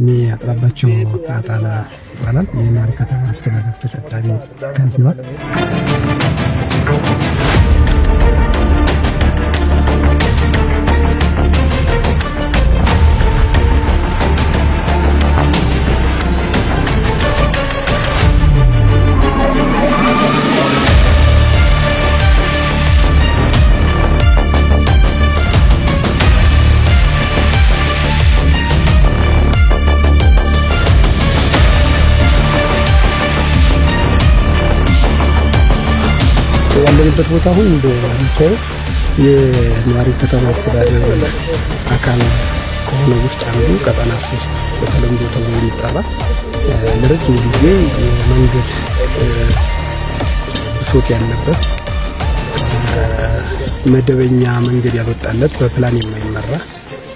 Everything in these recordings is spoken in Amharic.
እኔ አጥራባቸው አጣና ይባላል። የመሃል ከተማ አስተዳደር ተቀዳሚ ከንቲባ። ያለንበት ቦታ አሁን እንደሚታየው የነዋሪ ከተማ አስተዳደር አካል ከሆነ ውስጥ አንዱ ቀጠና 3 በተለምዶ ተብሎ የሚጠራ ለረጅም ጊዜ የመንገድ ብሶት ያለበት፣ መደበኛ መንገድ ያልወጣለት፣ በፕላን የማይመራ፣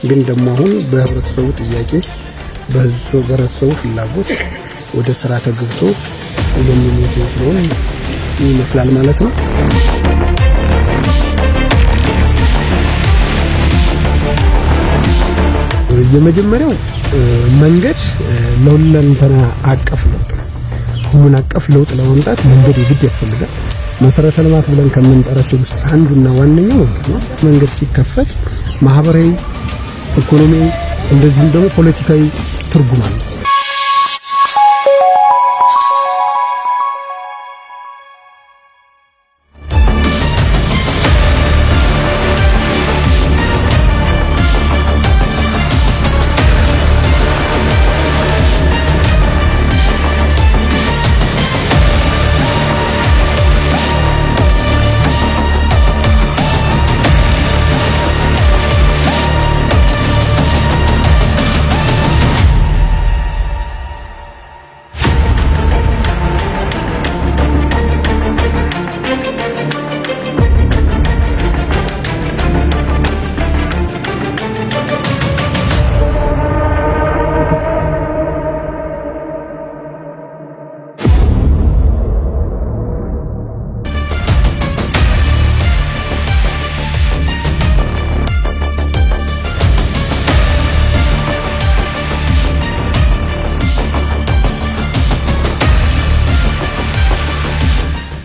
ግን ደግሞ አሁን በህብረተሰቡ ጥያቄ፣ በህብረተሰቡ ፍላጎት ወደ ስራ ተገብቶ ልንሞት የሚችለውን ይመስላል ማለት ነው። የመጀመሪያው መንገድ ለሁለንተና አቀፍ ለውጥ ነው። ሁሉን አቀፍ ለውጥ ለማምጣት መንገድ የግድ ያስፈልጋል። መሰረተ ልማት ብለን ከምንጠራቸው ውስጥ አንዱና ዋነኛው መንገድ ነው። መንገድ ሲከፈት ማህበራዊ፣ ኢኮኖሚያዊ እንደዚሁም ደግሞ ፖለቲካዊ ትርጉም አለው።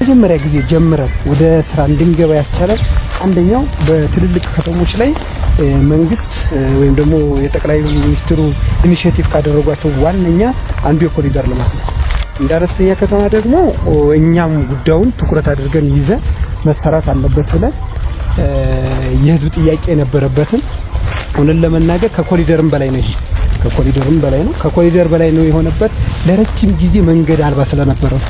መጀመሪያ ጊዜ ጀምረን ወደ ስራ እንድንገባ ያስቻለን አንደኛው በትልልቅ ከተሞች ላይ መንግስት ወይም ደግሞ የጠቅላይ ሚኒስትሩ initiative ካደረጓቸው ዋነኛ አንዱ የኮሪደር ልማት ነው። እንደ አነስተኛ ከተማ ደግሞ እኛም ጉዳዩን ትኩረት አድርገን ይዘን መሰራት አለበት ብለን የህዝብ ጥያቄ የነበረበትን፣ እውነት ለመናገር ከኮሪደርም በላይ ነው። ይሄ ከኮሪደርም በላይ ነው። ከኮሪደር በላይ ነው የሆነበት ለረጅም ጊዜ መንገድ አልባ ስለነበረ ነው።